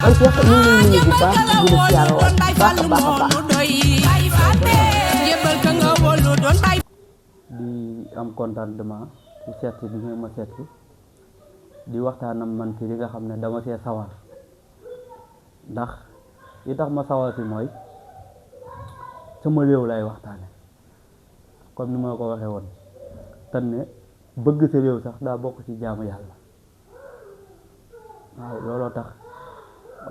am Cheikh ñu ngi lay nuyu bu baax di la siyaarawaat bu baax a baax a baax. di am contentement ci seet bi ngeen ma seet di waxtaanam man ci li nga xam ne dama see sawar ndax li tax ma sawar si mooy sama réew lay waxtaane comme ni ma ko waxee woon tan ne bëgg sa réew sax daa bokk ci jaamu yàlla waaw looloo tax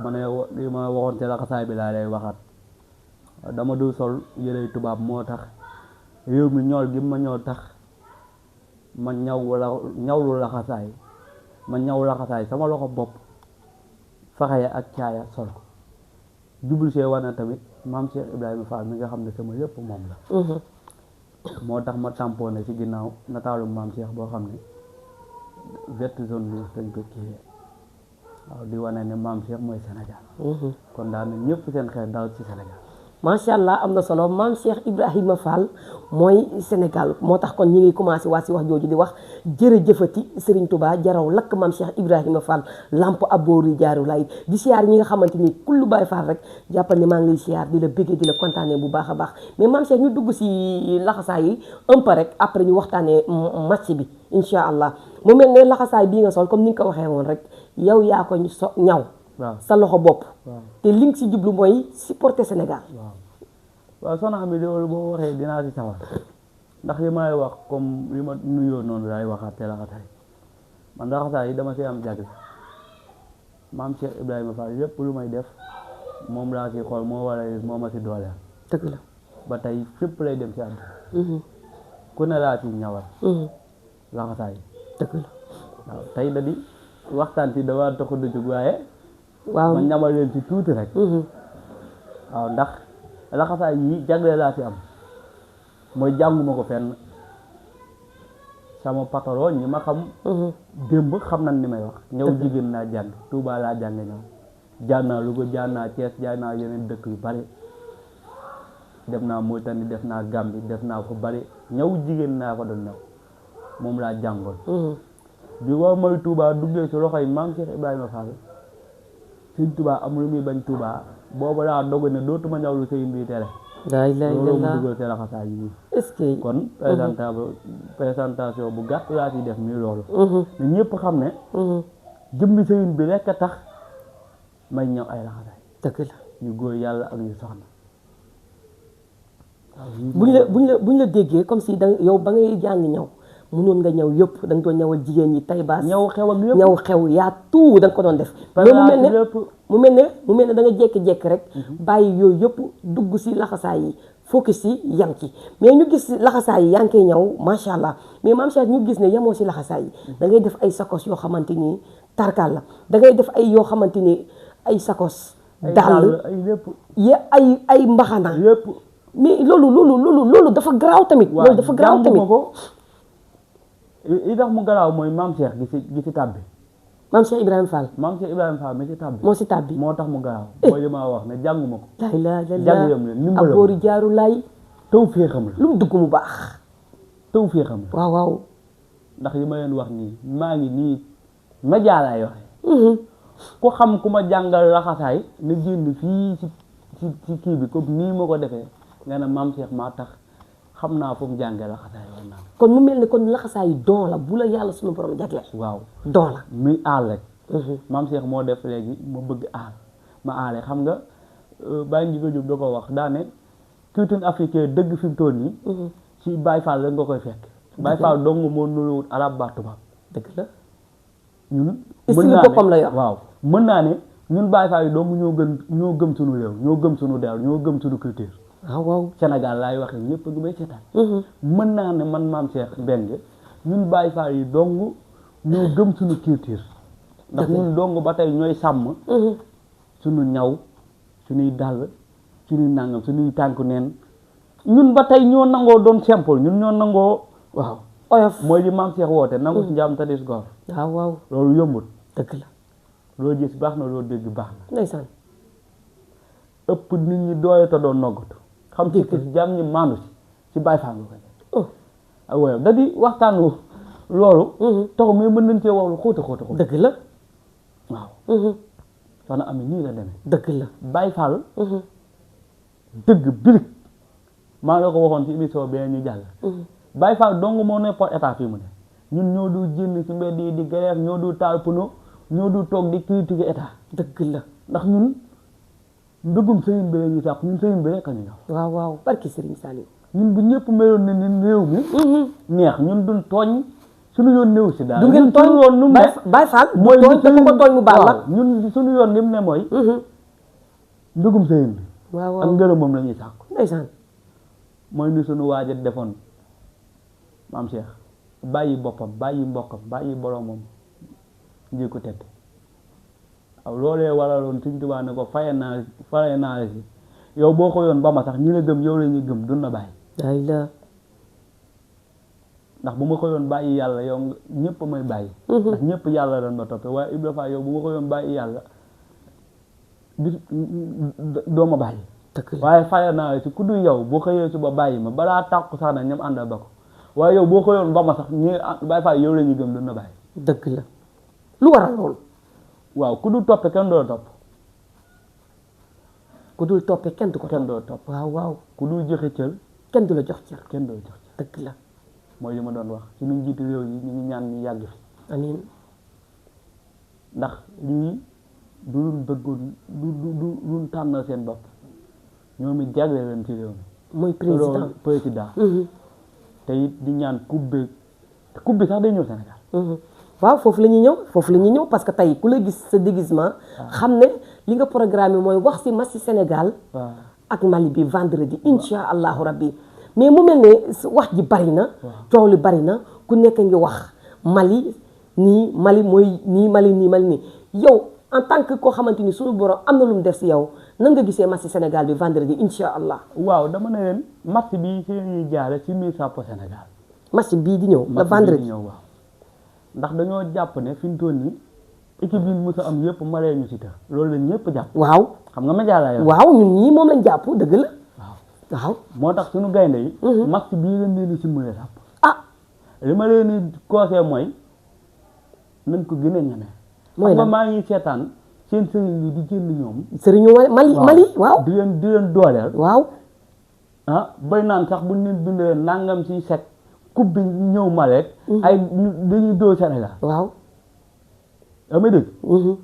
ma ne li ma waxoon ci laxasaay bi laa lay waxaat dama dul sol yërey tubaab moo tax réew mi ñool gi ma ñoo tax ma ñawlu laxasaay ma ñaw laxasaay sama loxo bopp faxaya ak caaya sol ko jublu see wane tamit maam Cheikh Ibrahima Fall mi nga xam ne sama lépp moom la moo tax ma tamponné ci ginnaaw nataalu maam Cheikh boo xam ne verte zone bi dañ ko kii waaw di wane ne maam Cheikh mooy Sénégal kon daal na ñëpp seen xel dal ci Sénégal macha allah am na solo maam Cheikh Ibrahima Fall mooy Sénégal moo tax kon ñi ngi commencé waat si wax jooju di wax jërëjëfati Serigne Touba jaraw lakk maam Cheikh Ibrahima Fall lamp aboori jaaru lay di siyaar ñi nga xamante ni kullu Baay Fall rek jàppal ne maa ngi lay siyaar di la bëggee di la kontaanee bu baax a baax mais maam Cheikh ñu dugg si laxasaay yi un peu rek après ñu waxtaanee match bi incha allah mu mel ne laxasaay bii nga sol comme ni nga ko waxee woon rek yow yaa ko ñaw sa loxo bopp te li nga si jublu mooy supporter Sénégal waaw soxna xam ne loolu boo waxee dinaa si sawar ndax li may wax comme li ma nuyoo noonu laay waxaat te laxasaay man laxasaay yi dama si am jagle maam Cheikh Ibrahima Fall lépp lu may def moom laa si xool moo war a moo ma si dooleel dëgg la ba tey fépp lay dem si àdduna ku ne laa si ñawal laxasaay yi dëgg la waaw tey da di waxtaan si dawaa tax du jóg waaye waaw ma ñamal leen ci tuuti rek waaw ndax laxasaay yi jagle laa si am mooy jànguma ko fenn sama patron ñi ma xam démb xam nañ ni may wax ñëw jigéen naa jàng Touba laa jàng ñëw jàng naa Louga jàng naa Thiès jàng naa yeneen dëkk yu bari def naa Mauritanie def naa Gambie def naa ko bari ñëw jigéen naa ko doon ñëw moom laa jàngoon bi war mooy Touba duggee si loxoy maam Cheikh Ibrahima Fall sëñ Touba am lu muy bañ Touba boobu laa dogu ne dootuma ñaw lu sëñ bi tere loolu mu dugal si laxasaay yi est-ce que kon présentation bu gàtt laa ci def nii loolu ne ñëpp xam ne jëmmi sëñ bi rekk a tax may ñëw ay laxasaay dëgg la ñu góor yàlla ak ñu soxna buñ la déggee comme si da yow ba ngay jàng ñëw mënoon nga ñëw yëpp da nga doon ñëwal jigéen ñi tay baas ñëw xew ak yëpp ñëw xew yaa tout da nga ko doon def mais mu mel ne da nga jékki-jékki rek bàyyi yooyu yëpp dugg si laxasaay yi focus si yam ci mais ñu gis laxasaay yi yaa ngi koy ñëw macha allah mais maam Cheikh ñu gis ne yemoo si laxasaay yi da ngay def ay sakos yoo xamante ni tarkal la da ngay def ay yoo xamante ni ay sakos dàll ay mbaxana yëpp mais loolu dafa garaaw tamit loolu dafa garaaw tamit li tax mu garaaw mooy maam Cheikh gi si tàbbi maam Cheikh Ibrahima Fall maam Cheikh Ibrahima Fall mi si tàbbi moo si tàbbi moo tax mu garaaw mooy li ma wax ne jànguma ko la jàngam leen ndimbalam aboori jaaru laay taw féexam la lu mu dugg mu baax taw féexam la waaw ndax li ma leen wax nii maa ngi nii média laay waxe ku xam ku ma jàngal laxasaay na génn fii ci kii bi comme nii ma ko defee nga ne maam Cheikh maa tax xam naa fu mu jàngee laxasaay war naa kon mu mel ni kon laxasaay don la bu la yàlla suñu borom jagleel waaw don la muy aal rek maam Cheikh moo def léegi ma bëgg aal ma aale xam nga bàyyi nji ko jóg da ko wax daane culture africaine dëgg fi mu toll nii ci Baye Fall rek nga koy fekk Baye Fall dong moo nuruwut arab ba tubaab dëgg la ñun mën naa boppam la yor waaw mën naa ne ñun Baye Fall yi dong ñoo gëm suñu réew ñoo gëm suñu der ñoo gëm suñu culture waaw Sénégal laay waxee ñëpp ngi bay seetaan mën naa ne man maam Cheikh Mbengue ñun Baye Fall yi dong ñoo gëm suñu culture ndax ñun dong ba tey ñooy sàmm suñu ñaw suñuy dàll suñuy nàngam suñuy tànku neen ñun ba tey ñoo nangoo doon simple ñun ñoo nangoo waaw oyof mooy li maam Cheikh woote nangu si njaam tadis gor waaw loolu yombut dëgg la loo gis baax na loo dégg baax na ndeysaan ëpp nit ñi doole te doon noggatu xam ci si jàmm ñi maandu si Baye Fall nga koy def waaw da di waxtaan loolu taxu mais mën nañ cee wax lu xóota dëgg la waaw soxna Ami nii la demee dëgg la. Baye Fall dëgg birig maa la ko waxoon ci émission bee ñu jàll Baye Fall dong moo nekkoon état fii mu ne ñun ñoo du génn ci mbedd yi di grève ñoo du taal puno ñoo du toog di critiquer état dëgg la. ndax ñun mbëggum sëriñ bi la ñuy sàq ñun sëriñ bi rek a ñu ñor waaw waaw barki Serigne Saliou. ñun bu ñëpp meloon ne ni réew mi neex ñun duñ tooñ suñu yoon néew si daal du ngeen tooñ yoon nu mu ne Baye Fall mooy tooñ te ku ko tooñ mu baal la. ñun suñu yoon ni mu ne mooy mbëggum sëriñ bi waaw ak waaw ngërëm moom la ñuy sàq ndeysaan. mooy ni suñu waaja defoon maam Cheikh bàyyi boppam bàyyi mbokkam bàyyi boromam nji ko tedd waaw loolee waraloon Sëñ Tuubaa ne ko faye naa la si yow boo ko yoon ba ma sax ñi la gëm yow la ñuy gëm dun na bàyyi ay la. ndax bu ma ko yoon bàyyi yàlla yow ñëpp may bàyyi ndax ñëpp yàlla doon ma toppe waaye Ibra Fall yow bu ma ko yoon bàyyi yàlla bis doo ma bàyyi waaye faye naa la si ku dul yow boo xëyee suba bàyyi ma balaa tàkku sax na ñam àndal ba ko waaye yow boo ko yoon ba ma sax ñi Baye Fall yow la ñuy gëm dun na bàyyi dëgg la lu waral loolu. waaw ku dul toppe kenn doo topp ku dul toppee kenn du ko kenn doo topp waaw waaw. ku dul joxe cër kenn du la jox cër. kenn doo jox cër dëgg la. mooy li ma doon wax suñu njiitu réew yi ñu ngi ñaan ñu yàgg fi amiin. ndax lii du luñ bëggoon du luñ tànnal seen bopp ñoom it jagle leen ci réew mi mooy président président te it di ñaan coupe bi sax day ñëw Sénégal waaw foofu la ñuy ñëw parce que tey ku la gis sa déguisement xam ne li nga programme mooy wax si match Sénégal ak Mali bi vendredi insha allahu rabbi mais mu mel ne wax ji bari na coow li bari na ku nekk ngi wax Mali nii Mali mooy nii Mali nii yow en tant que koo xamante ni suñu borom am na lu mu def si yow nan nga gisee match Sénégal bi vendredi insha allah. waaw dama ne leen match bi fi ñuy jaare ci mi sapo Sénégal match bii di ñëw la vendredi ñëw waaw ndax dañoo jàpp ne fi mu toll nii équipe yi mës a am yëpp malee ñu si ta loolu la ñëpp jàpp waaw xam nga média la waaw ñun ñii moom lañ jàpp dëgg la waaw moo tax suñu gaynde yi match bii leen leen si mën a sàpp ah li ma leen di conseillé mooy nañ ko gën a ñeme mooy xam nga lan maa ngi seetaan seen sëriñ yi di génn ñoom sëriñu Mali waaw di leen dooleel waaw bay naan sax buñ leen bindee nangam si sec coupe bi ñëw Maleek ay dañuy dóor Sénégal waaw amee dëgg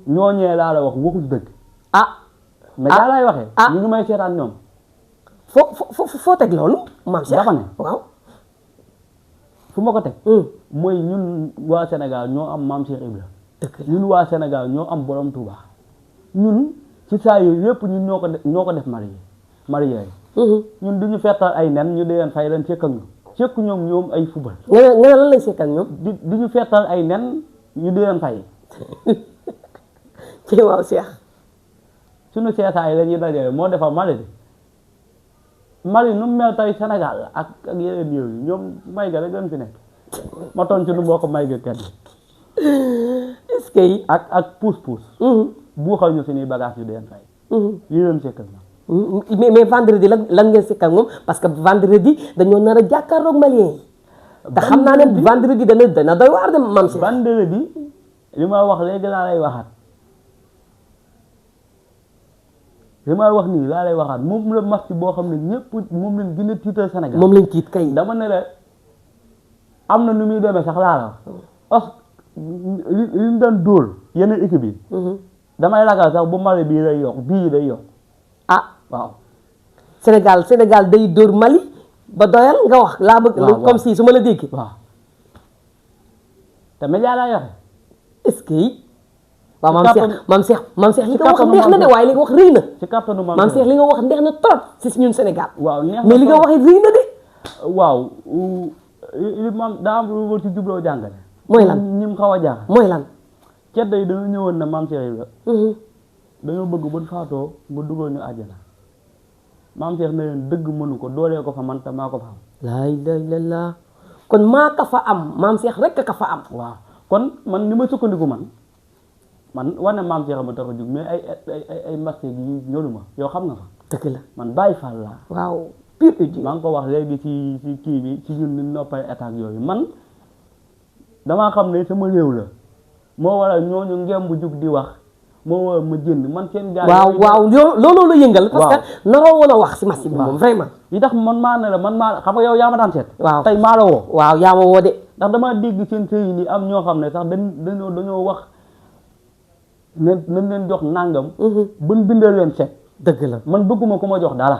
ñooñee laa la wax waxul dëgg mais daa lay waxee ñu ngi may seetaan ñoom foo teg loolu maam Cheikh dafa ne waaw fu ma ko teg mooy ñun waa Sénégal ñoo am maam Cheikh Ibra ñun waa Sénégal ñoo am borom Touba ñun ci saa yu yëpp ñun ñoo ko def marié ñun du ñu fettal ay nen ñu di leen fay leen sekk ak ñoom ay fubal nga ne lan lañ sekk ak ñoom di ñu fettal ay nen ñu di leen fay ci waaw Cheikh suñu seetaay la ñuy dajale moo defar Mali bi Mali nu mu mel tey Sénégal ak yeneen yooyu ñoom may ga la gën fi nekk ma toon suñu mbokk may ga kenn est-ce que ak puus buuxal ñu suñuy bagage yu di leen fay yi leen sekk ak mais vendredi lan ngeen sekk ak moom parce que vendredi dañoo nar a jàkkaarloog malien yi te xam naa ne vendredi dana doy waar de mam si vendredi li ma wax léegi laa lay waxaat li ma wax nii laa lay waxaat moom la match boo xam ne ñëpp moom lañ gën a tiital Sénégal moom lañ tiit kay dama ne la am na nu muy demee sax laa la wax li ñu doon dóor yeneen équipe yi damay ragal sax bu Mali bii day yokk waaw Sénégal day dóor Mali ba doyal nga wax laa bëgg comme si su ma la dégg waaw te média laa yoxe est-ce que waaw maam Cheikh li nga wax neex na de waaye li nga wax rëy na ci kattanu maam Cheikh li nga wax neex na trop si ñun Sénégal waaw mais li nga wax rëy na de waaw li maam daa am lu ci jubloo jàngale mooy lan ñi mu xaw a jaaxal mooy lan ceddo yi dañoo ñëwoon na maam Cheikh yi la dañoo bëgg buñ faatoo nga dugal ñu àjjana maam Cheikh ne leen dëgg mënu ko doolee ko fa man te maa ko fa am laa ilaaha illallaah kon maa ka fa am maam Cheikh rek ka fa am waaw kon man ni ma sukkandiku man wane maam Cheikh ma tax a jug mais ay masque yi ñëlu ma yow xam nga fa dëgg la man Baye Fall laa waaw pire et dur maa ngi ko wax léegi ci kii bi ci ñun ni noppay attaque yooyu man damaa xam ne sama réew la moo waral ñooñu ngem bu jug di wax moo ma jënd man seen gars waaw looloo la yëngal parce waaw. que naroo woon a wax si match bi waaw. moom vraiment yi tax man maa ne la man maa xam nga yow yaa ma daan seet waaw tey maa la woo waaw yaa ma woo de ndax damaa dégg seen sëy ni am ñoo xam ne sax dañoo wax nañ leen jox nàngam buñ bindal leen chèque dëgg la man bëgguma ku ma jox dara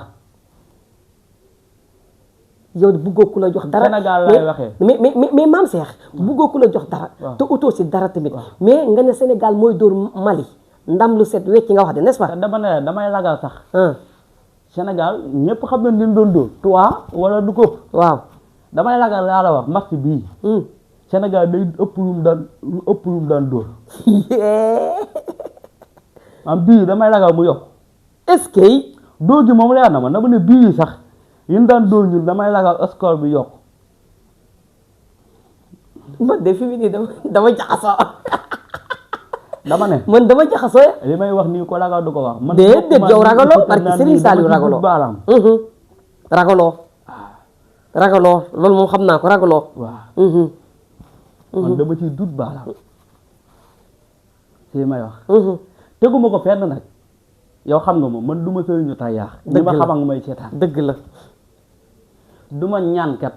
yow bëggoo ku la jox dara Sénégal laay waxee mais maam Cheikh bëggoo ku la jox dara waaw. te utoo si dara tamit mais nga ne Sénégal mooy dóor Mali ndam lu set wecc nga wax de n'est-ce pas te dama ne la damay ragal sax ah Sénégal ñëpp xam nañ leen doon dóor 3 wala du ko waaw damay ragal laa la wax match bii Sénégal day ëpp lu mu daan dóor am bii damay ragal mu yokk est-ce que dóor gi moom leer na ma dama ne bii sax yéen daan dóor ñun damay ragal score bi yokk man de fi mu nii dama jaxasoo dama ne man dama jaxasoo li may wax nii ko ragal du ko wax man déedéet yow ragaloo barki Serigne Saliou ragaloo baaraam ragaloo loolu moom xam naa ko ragaloo waaw man dama ciy dut baaraam si may wax teguma ko fenn nag yow xam nga moom man du ma sëriñu tay yaax ñi ma xam nga may seetaan dëgg la du ma ñaankat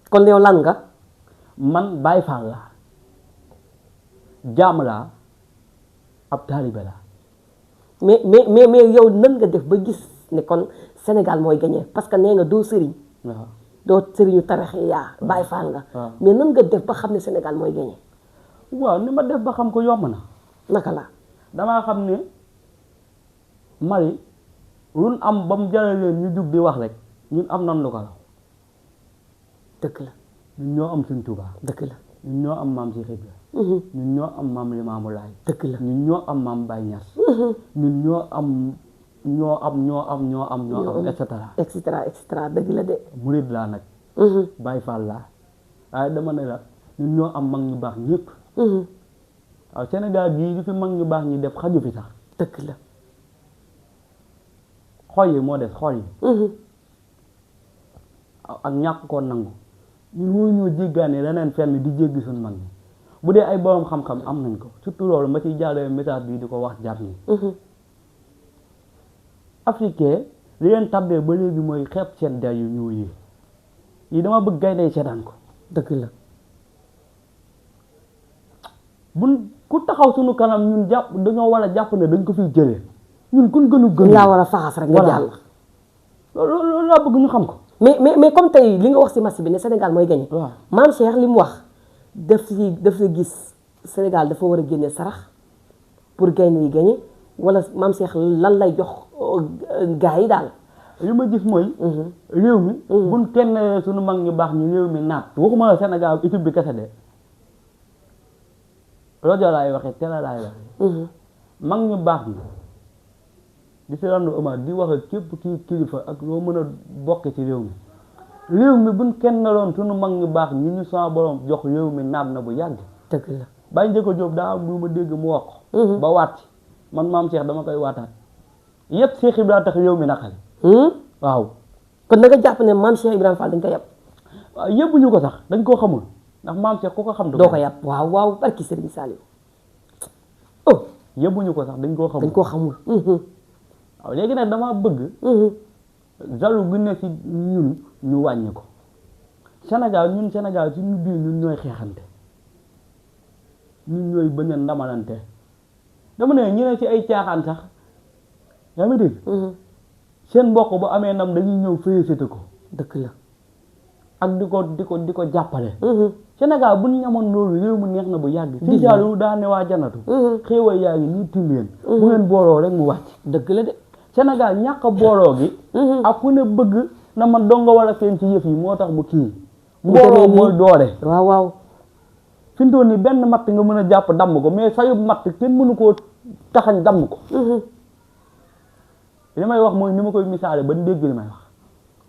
kon yow lan nga man Baay Faal laa jaam laa ab taalibe laa mais yow nan nga def ba gis ne kon Sénégal mooy gagné parce que nee nga doo sëriñ waaw doo sëriñu tarax yaa Baay Faal nga waaw. mais nan nga def ba xam ne Sénégal mooy gagné waaw ni ma def ba xam ko yomb na naka la damaa xam ne Mali luñ am ba mu jaral leen ñu jug di wax rek ñun am nan lu ko raw dëgg la ñun ñoo am Sëñ Tuubaa dëgg la ñun ñoo am maam Cheikh Ibra ñun ñoo am maam Limaamu Laay dëgg la ñun ñoo am maam Baay Ñas ñun ñoo am et cetera et cetera dëgg la de murid laa nag Baay Faal laa waaye dama ne la ñun ñoo am mag ñu baax ñëpp waaw Sénégal gii li fi mag ñu baax ñi def xaju fi sax dëgg la xol yi moo des xol yi ak ñàkk koo nangu ñun woo ñoo jéggaane leneen fenn di jéggi suñu mag ñi bu dee ay borom xam-xam am nañ ko surtout loolu ma ciy jàllale message bi di ko wax jàpp ñi africain li leen tabbee ba léegi mooy xeeb seen der yu ñuul yi dama bëgg gaynde seetaan ko dëgg la buñ ku taxaw suñu kanam ñun jàpp dañoo war a jàpp ne dañ ko fiy jëlee ñun kun gënu gën laa war a faxas rek nga jàll loolu laa bëgg ñu xam ko mais comme tey li nga wax ci match bi ne Sénégal mooy gagné waaw maam Cheikh li mu wax daf la gis Sénégal dafa war a génne sarax pour gaynde yi gagné wala maam Cheikh lan lay jox gars yi daal li ma gis mooy réew mi buñ kenn suñu mag ñu baax ñu réew mi naat waxuma la Sénégal équipe bi kese de rajo laay waxee télé laay waxee mag ñu baax ñi di si randu Omar di wax ak képp kii kilifa ak loo mën a bokk ci réew mi buñ kenn loon suñu mag ñu baax ñi ñu sama borom jox réew mi naat na bu yàgg dëgg la Baye Njëkko Jóob daa am lu ma dégg mu wax ko ba waat man maam Cheikh dama koy waataat yëpp Cheikh Ibrahima tax réew mi naqari waaw kon da nga jàpp ne maam Cheikh Ibrahima Fall dañ ko yab waaw yëbbuñu ko sax dañ koo xamul ndax maam Cheikh ku ko xam doo ko yab waaw barki Serigne Saliou oh yëbbuñu ko sax dañ koo xamul dañ koo xamul waaw léegi nag dama bëgg jalu gu ne ci ñun ñu wàññi ko Sénégal suñu biir ñun ñooy xeexante ñun ñooy bañ a ndamalante dama ne ñu ne ci ay caaxaan sax yaa ngi dégg seen mbokk ba amee ndam dañuy ñëw félicité ko dëgg la ak di ko jàppale Sénégal bu ñu ñamoon loolu réew mu neex na bu yàgg si jaalu daa ne waa janatu xéewal yaa ngi nii tim leen bu ngeen booloo rek mu wàcc dëgg la de Sénégal ñàkk a booloo gi ak ku ne bëgg na man donga wala seen ci yëf yi moo tax mu kii mbooloo mooy doore waaw fi mu toll nii benn matt nga mën a jàpp damm ko mais sayub matt kenn mënu koo taxañ damm ko li may wax mooy ni ma koy misaale ba dégg li may wax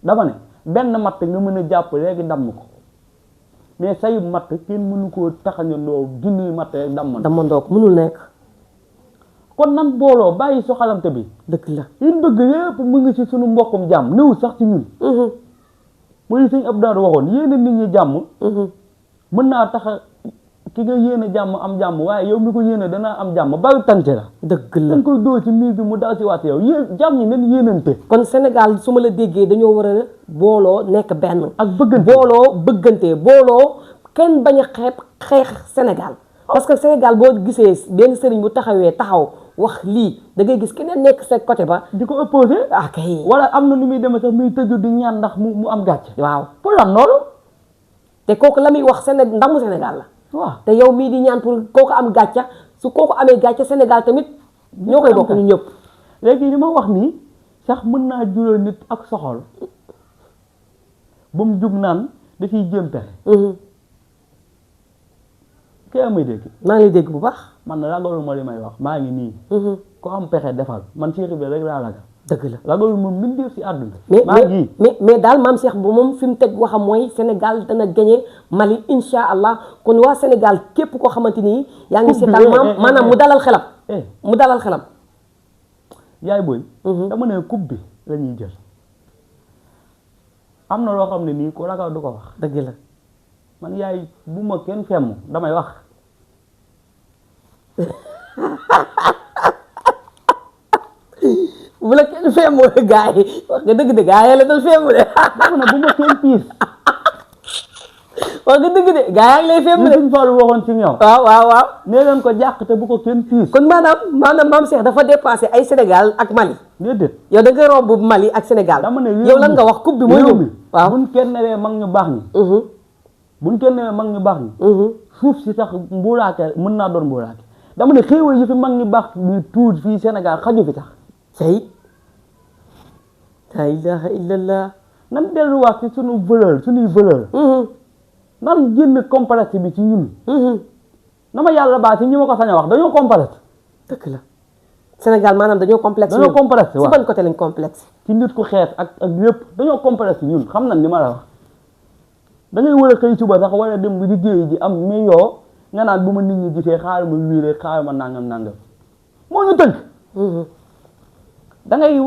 dama ne benn matt nga mën a jàpp léegi damm ko mais sayub matt kenn mënu koo taxañandoo junniy matt rek dammandoo ko mënul nekk kon nan booloo bàyyi soxalante bi dëgg la liñ bëgg lépp mu ngi ci suñu mbokkum jàmm néew sax ci ñun mooy sëñ Abdou waxoon yéen nit ñi jàmm mën naa tax ki nga yéene jàmm am jàmm waaye yow mi ko yéene dana am jàmm bàyyi tante la dëgg la dañ koy dóor ci miir bi mu daal ci waat yow jàmm ñi nañ yéenante kon Sénégal su ma la déggee dañoo war a booloo nekk benn ak bëggante booloo bëggante booloo kenn bañ a xeex Sénégal parce que Sénégal boo gisee benn sëriñ bu taxaw wax lii da ngay gis keneen nekk sa côté ba di ko opposé kay wala am na nu muy demee sax muy tëju di ñaan ndax mu am gàcce waaw pour lan loolu te kooku la muy wax ndamu Sénégal la waaw te yow mii di ñaan pour kooku am gàcca su kooku amee gàcca Sénégal tamit ñoo koy bokk ñu ñëpp léegi li ma wax nii sax mën naa jural nit ak soxol ba mu jug naan da ciy jéem pexe kay amay dégg maa ngi lay dégg bu baax man ragalul ma li may wax maa ngi nii ko am pexe defal man Cheikh bi rek laa ragal dëgg la ragalul moom mbindeef si àdduna mais daal maam Cheikh bu moom fi mu teg waxam mooy Sénégal dana gagné Mali insha allah kon waa Sénégal képp koo xamante ni yaa ngi seetaan maanaam mu dalal xelam yaay booy dama ne coupe bi la ñuy jël am na loo xam ne nii ko ragal du ko wax dëgg la man yaay bu ma kenn femm damay wax bu la kenn femm gaa yi wax nga dëgg de gaa yi la dal femm de dama ne bu ma kenn piis wax nga dëgg de gaa yaa ngi lay femm de suñ Fallu waxoon ci ñoom waaw nee leen ko jàq te bu ko kenn piis kon maanaam maam Cheikh dafa dépassé ay Sénégal ak Mali déedéet yow da nga romb Mali ak Sénégal dama ne yow lan nga wax coupe bi mooy ñëw waaw buñ kenn newee mag ñu baax ñi buñ kenn newee mag ñu baax ñi suuf si sax mbuuraake mën naa doon mbuuraake dama ne xéewal yi fi mag ñu baax ñu tuut fii Sénégal xaju fi sax say la ilaha illallah nan delluwaat ci suñuy valeur nan génn complexe bi ci ñun na ma yàlla baa ci ñi ma ko sañ a wax dañoo complexe dëgg la Sénégal maanaam dañoo complexe complexe si ban côté lañ complexe ci nit ku xeet ak yëpp dañoo complexe ñun xam nañ li ma la wax da ngay war a xëy suba sax wala dem liggéey ji am million nga naan bu ma nit ñi gisee xaaral ma wiiree xaaral ma nangam moo ñu tënk da ngay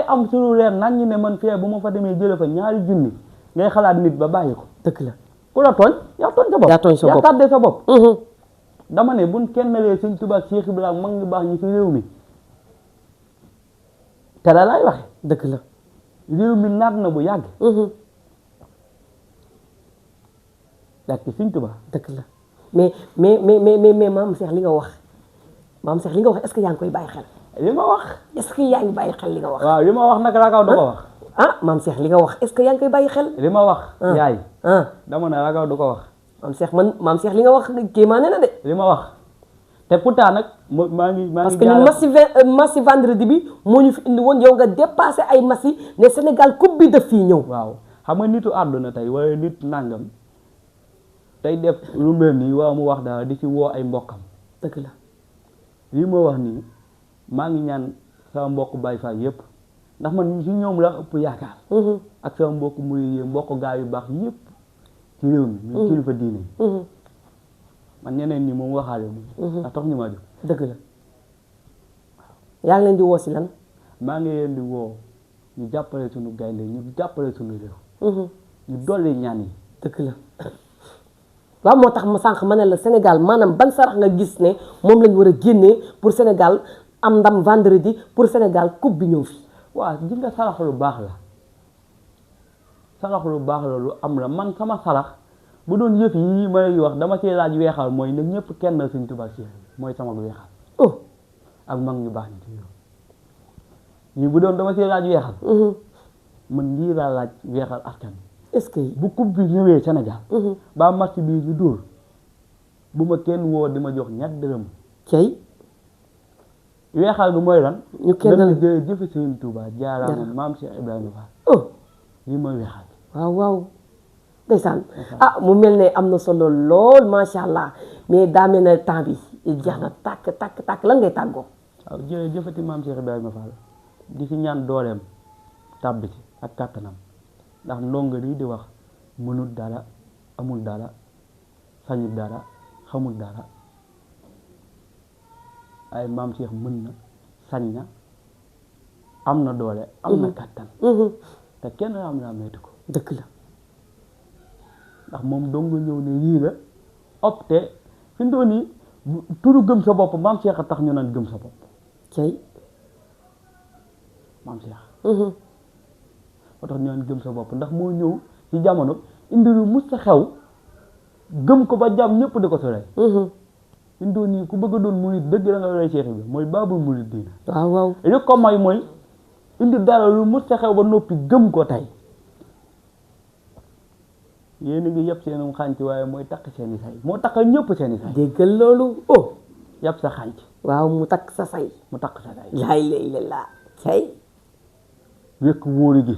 am suñu leer nan ñu ne man fee bu ma fa demee jële fa ñaari junni ngay xalaat nit ba bàyyi ko dëgg la ku la tooñ yaa tooñ sa bopp yaa tàddee sa bopp dama ne buñ kenn lee Sëñ Tuubaa Cheikh Ibrahima mag ngi baax ñi fi réew mi te la laay waxe dëgg la réew mi naat na bu yàgg dak ci Sëñ Tuubaa dëgg la mais maam Cheikh li nga wax est-ce que yaa ngi koy bàyyi xel li ma wax est-ce que yaa ngi bàyyi xel li nga wax waaw li ma wax nag ragaw du ko wax maam Cheikh li nga wax est-ce que yaa ngi koy bàyyi xel li ma wax yaay dama ne ragaw du ko wax maam Cheikh li nga wax kéemaane na de li ma wax te pourtant nag maa ngi parce que ñun massi vendredi bi moo ñu fi indi woon yow nga dépassé ay massi ne Sénégal coupe bi def fii ñëw waaw xam nga nitu àdduna tey wala nit nàngam tey def lu mel nii waaw mu wax daal di ci woo ay mbokkam dëgg la lii ma wax nii maa ngi ñaan sama mbokk Baay Faal yëpp ndax man ci ñoom la ëpp yaakaar ak sama mbokk muy mbokk gaa yu baax yëpp ci réew mi ñu kilifa diine man ñeneen ñi moom waxaale moom ndax tax ñu ma jóg dëgg la yaa ngi leen di woo si lan maa ngi leen di woo ñu jàppale suñu gaynde ñu jàppale suñu réew ñu dolli ñaan yi dëgg la waaw moo tax ma sànq ma ne la Sénégal maanaam ban sarax nga gis ne moom lañ war a génnee pour Sénégal am ndam vendredi pour Sénégal coupe bi ñëw fi waaw ji nga sarax lu baax la lu am la man sama sarax bu doon yëf yi may wax dama ci laaj weexal mooy nag ñëpp kenn Sëñ Tuubaa ci mooy sama weexal ak mag ñu baax ñi bu doon dama ci laaj weexal man lii laa laaj weexal askan est-ce que bu coupe bi ñëwee Sénégal ba match bii ñu dóor bu ma kenn woo di ma jox ñett dërëm cey weexal bi mooy lan ñu kenn dama jële jëfe Sëñ Tuubaa jaaraama maam Cheikh Ibrahima Fall lii mooy weexal waaw ndeysaan mu mel ne am na solo lool macha allah mais daa mel ne temps bi jeex na tàkk lan ngay tàggoo waaw jële jëfati maam Cheikh Ibrahima Fall di ci ñaan dooleem tàbbi ci ak kàttanam ndax ndongo lii di wax mënul dara amul dara sañul dara xamul dara ay maam Cheikh mën na sañ na am na doole am na kàttan te kenn am naa metti ko dëgg la ndax moom dong ñëw ne lii la opté fi mu toll nii turu gëm sa bopp maam Cheikh a tax ñu naan gëm sa bopp cey maam Cheikh moo tax ñu naan gëm sa bopp ndax moo ñëw ci jamono indi lu mus sa xew gëm ko ba jàmm ñëpp di ko soree fi mu toll nii ku bëgg a doon murid dëgg la nga lay Cheikh bi mooy baabul murid diina waaw waaw li ko may mooy indi dara lu mus sa xew ba noppi gëm ko tey yéen a ngi yëpp seenum xànc waaye mooy takk seeni say moo takkal ñëpp seeni say déggal loolu oh yàpp sa xànc waaw mu takk sa say mu takk sa say laa ilaaha illallaah cey wékk wóori gi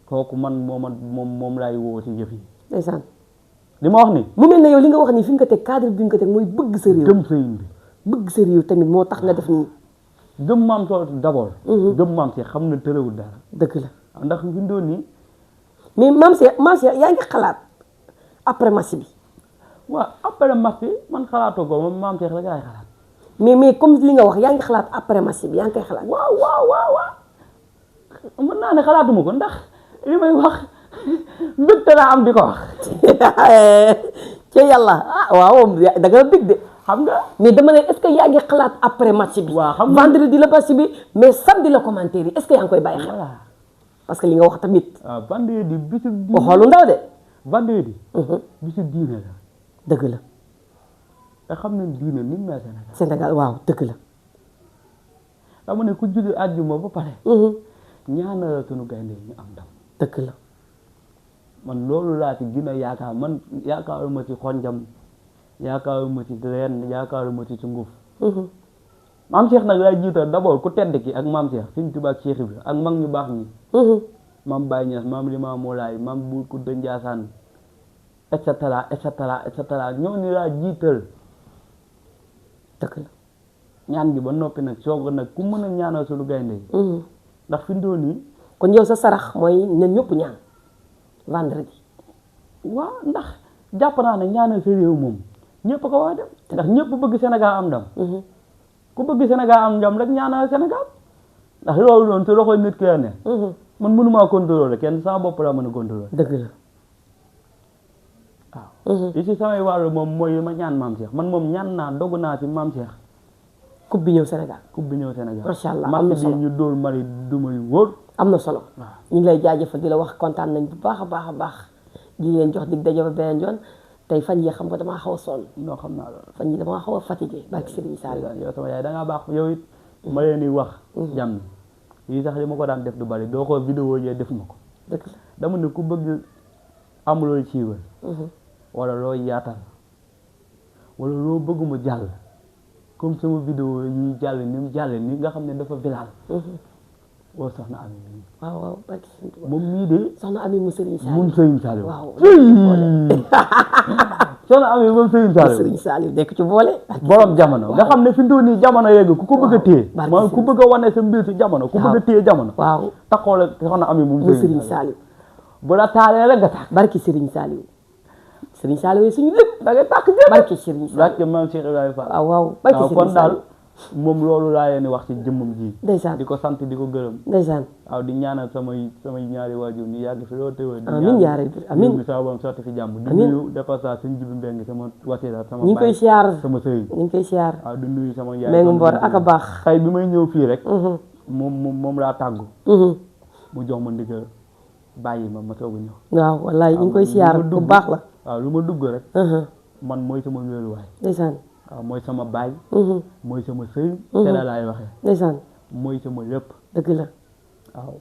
kooku man moom laay woo si yëf yi ndeysaan li ma wax ni mu mel ne yow li nga wax nii fi nga ko teg cadre bi nga ko teg mooy bëgg sa réew gëm sëyin bi bëgg sa réew tamit moo tax nga def nii gëm maam soo d'abord gëm maam si xam na tërëwul dara dëgg la ndax fi mu doon nii mais maam Cheikh yaa ngi xalaat après match bi waaw après match bi man xalaatoo ko moom maam Cheikh rek laay xalaat mais comme li nga wax yaa ngi xalaat après match bi yaa ngi koy xalaat waaw mën naa ne xalaatuma ko ndax li may wax mbégte laa am di ko wax ci yàlla waaw da nga bég de xam nga mais dama ne est-ce que yaa ngi xalaat après match bi waaw xam nga vendredi la match bi mais samedi la commentaire yi est-ce que yaa ngi koy bàyyi xel voilà parce que li nga wax tamit waaw vendredi bisu diine o xoolu ndaw de vendredi bisu diine la dëgg la te xam ne diine ni mu mel Sénégal waaw dëgg la xam ne ku julli àjjuma ba pare ñaanal sunu gaynde ñu am ndam dëgg la man loolu laa ci gën a yaakaar man yaakaaruma ci xonjam yaakaaruma ci leen yaakaaruma ci sunguf maam Cheikh nag lay jiital d'abord ku tedd ki ak maam Cheikh Sëñ Tuubaa ak Cheikh Ibra ak mag ñu baax ñi maam Baye Niass maam Limaamu Laay maam Buur Kunta Njaasaan et cetera ñooñu laa jiital dëgg la ñaan gi ba noppi nag soog nag ku mën a ñaanal sunu gaynde yi ndax fi mu doon nii kon yow sa sarax mooy ñun ñëpp ñaan vendredi waaw ndax jàpp naa ne ñaanal sa réew moom ñëpp ko war a dem ndax ñëpp bëgg Sénégal am ndam ku bëgg Sénégal am ndam rek ñaanal Sénégal ndax loolu noonu te loxoy nit ki la ne man mënumaa contrôler kenn sama bopp laa mën a contrôler dëgg la waaw li si samay wàllu moom mooy ma ñaan maam Cheikh man moom ñaan naa dogu naa ci maam Cheikh coupe bi ñëw Sénégal coupe bi ñëw Sénégal macha allah am na match bi solo ñu dóor Mali duma yu wóor am na solo waaw ñu ngi lay jaajëfal di la wax kontaan nañ bu baax a baax di leen jox dig daje ba beneen yoon tey fan yi xam nga damaa xaw a sonn non xam naa loolu fan yi damaa xaw a fatigué barki Serigne Saliou yow sama yaay da ngaa baax yow it ma leen di wax jàmm yi sax li ma ko daan def du bari doo ko vidéo yee def ma ko dëgg la dama ne ku bëgg am looy siiwal wala looy yaatal wala loo bëgg mu jàll comme sama vidéo yi jàll ni mu jàll ni nga xam ne dafa viral woo soxna Ami mii waaw barki Serigne Touba moom mii de soxna Ami mu Serigne Saliou mun Serigne Saliou waaw soxna Ami moom Serigne Saliou Serigne Saliou nekk ci boole borom jamono nga xam ne fi mu toll nii jamono yegg ku ko bëgg a téye maanaam ku bëgg a wane sa mbir si jamono ku bëgg a téye jamono waaw taxoo la soxna Ami moom mu Serigne Saliou bu la taalee rek nga tàkk barki Serigne Saliou Serigne Saliou yi suñu lépp da ngay tàkk jël barki Serigne Saliou barke maam Cheikh Ibrahima Fall waaw barki waaw Serigne kon daal Saliou moom loolu laa leen di wax ci jëmmam ji ndeysaan di ko sant di ko gërëm ndeysaan waaw di ñaanal samay ñaari waajur ñu yàgg fi loolu teewee amiin yaa rabbi amiin bi sama borom sotti fi jàmm di amiin nuyu dépassage suñ jibi mbeng sama wasila sama ñu ngi koy siyaar sama sëriñ ñu ngi koy siyaar waaw di nuyu sama yaay Mengu Mbor ak a baax tey bi may ñëw fii rek moom laa tàggu mu jox ma ndigal bàyyi ma soog a ñëw waaw wallaay ñu ngi koy siyaar bu baax la waaw lu ma dugg rek man mooy sama wéeruwaay ndeysaan waaw mooy sama baay mooy sama sëriñ te la laay waxee ndeysaan mooy sama lépp dëgg la waaw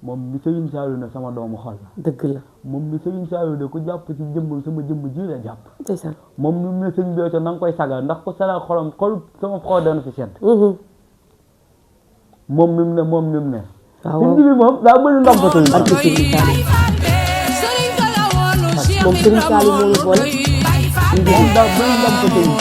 moom mi Serigne Saliou ne sama doomu xol la dëgg la moom mi Serigne Saliou de ku jàpp ci jëmbam sama jëmb ji la jàpp ndeysaan moom mi ne Serigne Béthio na nga koy sagal ndax ku sagal xolam xol sama xol dana fi sedd moom mi mu ne waaw suñ bi moom daa bëri ndam fa Serigne barki Serigne Saliou moom Serigne Saliou moo ñu boole moom daa bëri ndam fa Serigne